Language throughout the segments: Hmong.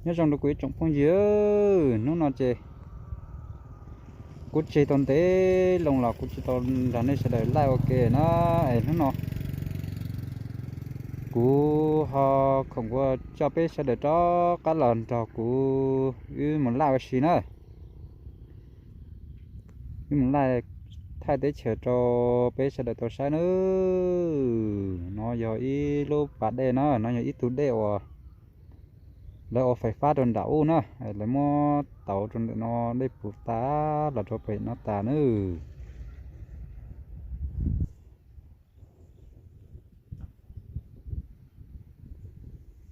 Nyob zoo rau kuv ib tsoom phooj ywg, hnub no ces kuv tseg tau ntev loo los kuv tsis tau nrog nej sawv daws live ua ke na, es hnub no kuv ho khoom kuv coj peb sawv daws rov qab los nrog kuv wb mus live ua si na. Wb mus live thaij teb chaws rau peb sawv daws tau saib na. No yog ib lub pas dej na, no yog ib tug dej uas lawv ua fais fab rau nram ub na, lawv muab tauv rau ntawm no dej puv tas los rau pem no tas na.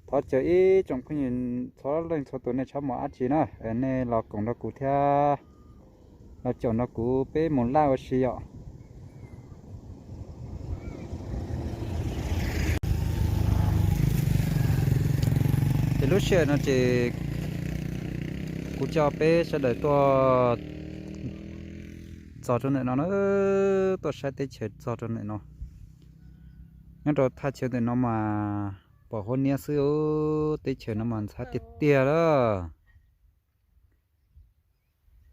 Thov caw ib tsoom phooj ywg txhua leej txhua tus nej txhob mus dab tsi na, nej los koom nrog kuv thiab los caum nrog kuv peb mus live ua si yom. Ces lub sij hawm no ces kuv coj peb sawv daws tuaj txog rau ntawm no na, tuaj saib teb chaws txog rau ntawm no. Nyob rau thaj chaw ntawm no mas pom huab niab xwb, teb chaws no mas ntxhab tiag tiag lawm.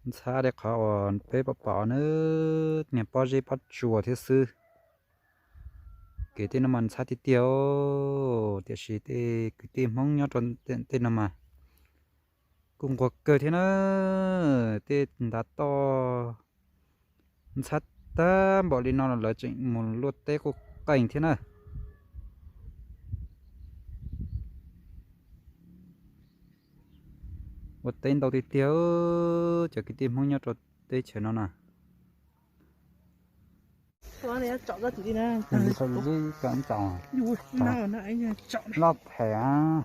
Ntxhab li qhov uas peb pom pom na, niag pob zeb pob tsuas thiab xwb. Kev tej no mas ntxhab tiag tiag, tiam sis tej kwv tij Hmoob nyob rau tej no mas kuj nquag kawg thiab na. Tej ntav toj ntxhab tag npaum li no los lawv tseem mus luaj teb quj qees thiab na. Ua teb ntau tiag tiag, cov kwv tij Hmoob nyob rau teb chaws no na. Loj phem.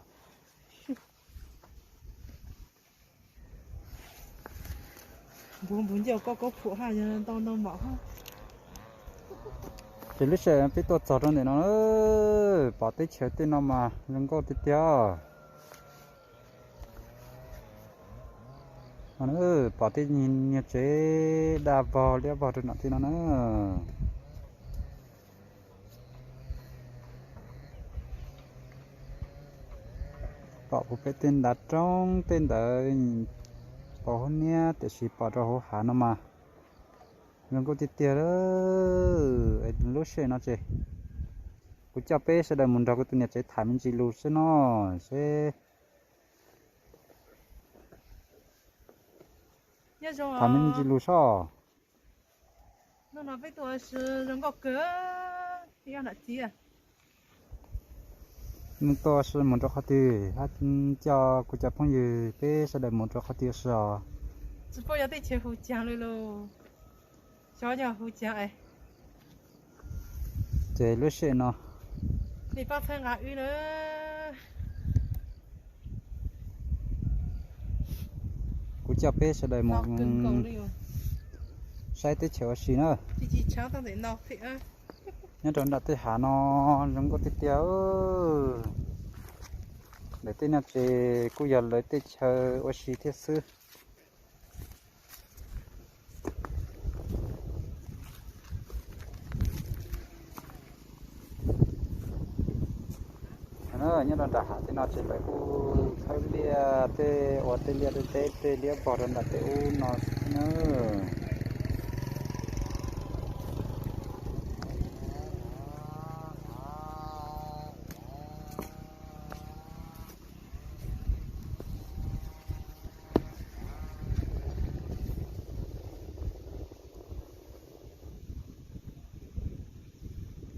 Ces lub sij hawm peb tuaj txog rau ntawm no, pom teb chaws tej no mas zoo nkauj tiag tiag. Pom tej niag tsev daj vog liab vog rau nram tej no na. Pom puag pem tej ntav roob tej ntawd, pom huab niab tiam sis pom rau hauv hav no mas zoo nkauj tiag tiag. Lub sij hawm no ces kuv coj peb sawv daws mus nrog kuv tus niam tsev tham me ntsis lus seb no, seb tham me ntsis lus soj. Nws tuaj ua si mus rau qhov twg, hab coj kuv cov phooj ywg peb sawv daws mus rau qhov twg ua si os? Tsis paub yog teb chaws hu caag li los, xyov yog hu caag es. Ces lub sij hawm no kuv coj peb sawv daws mus saib teb chaws ua si na. Nyob rau nram tej hav no zoo nkauj tiag tiag. Lawv tej no ces kuj yog lawv tej chaw ua si thiab xwb. Nyob rau nram hav tej no ces lawv kuj thawb liaj tej, ua tej liaj tej teb tej liab vog rau nram tej ub no xwb na.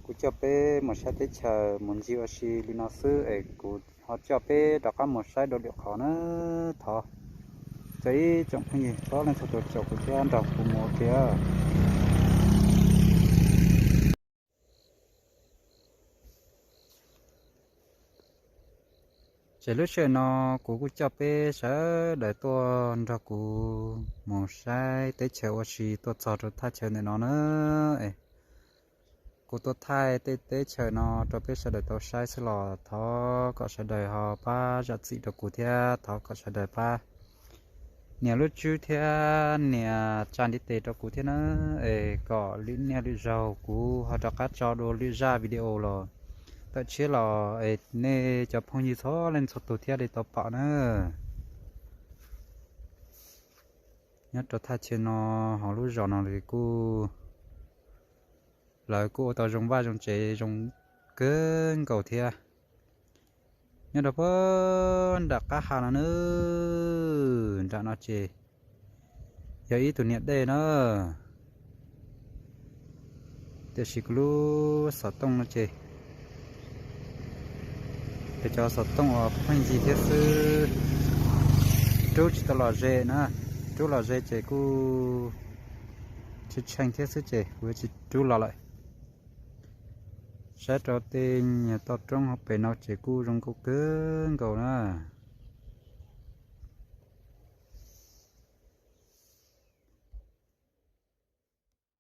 Kuv coj peb mus saib teb chaws mus ncig ua si li no xwb es kuv ho coj peb rov qab mus saib dua lwm qhov na. Thov cov ib tsoom phooj ywg txhua leej txhua tus caum kuv thiab nrog kuv mus ua ke. Ces lub sij hawm no kuv kuj coj peb sawv daws tuaj nrog kuv mus saib teb chaws ua si tuaj txog rau thaj chaw ntawm no na. Kuv tuaj thaij tej teb chaws no rau peb sawv daws tau saib xwb los thov kom sawv daws ho pab zam txim rau kuv thiab thov kom sawv daws pab nias lub tswb thiab nias tsa ntiv tes rau kuv thiab na, es kom lwm niaj lwm zaug kuv ho rov qab tso dua lwm zaj video los tawm tshiab los es nej cov phooj ywg txhua leej txhua tus thiaj li tau pom na. Nyob rau thaj chaw no, hauv lub zos no kuj, lawv kuj ua tau zoo vaj zoo tsev zoo kawg nkaus thiab. Nyob rau puag nram qab ha no na, nram no ces yog ib tug niam dej na. Tiam sis kuv lub xov tooj no ces, ces cov xov tooj uas pheej ncig thiab xwb, rub tsis tau los ze na. Rub los ze ces kuj tsis tsheej thiab xwb ces kuv tsis rub los lawm. Saib rau tej nyuag toj roob hauv pes no ces kuj zoo nkauj kawg nkaus na.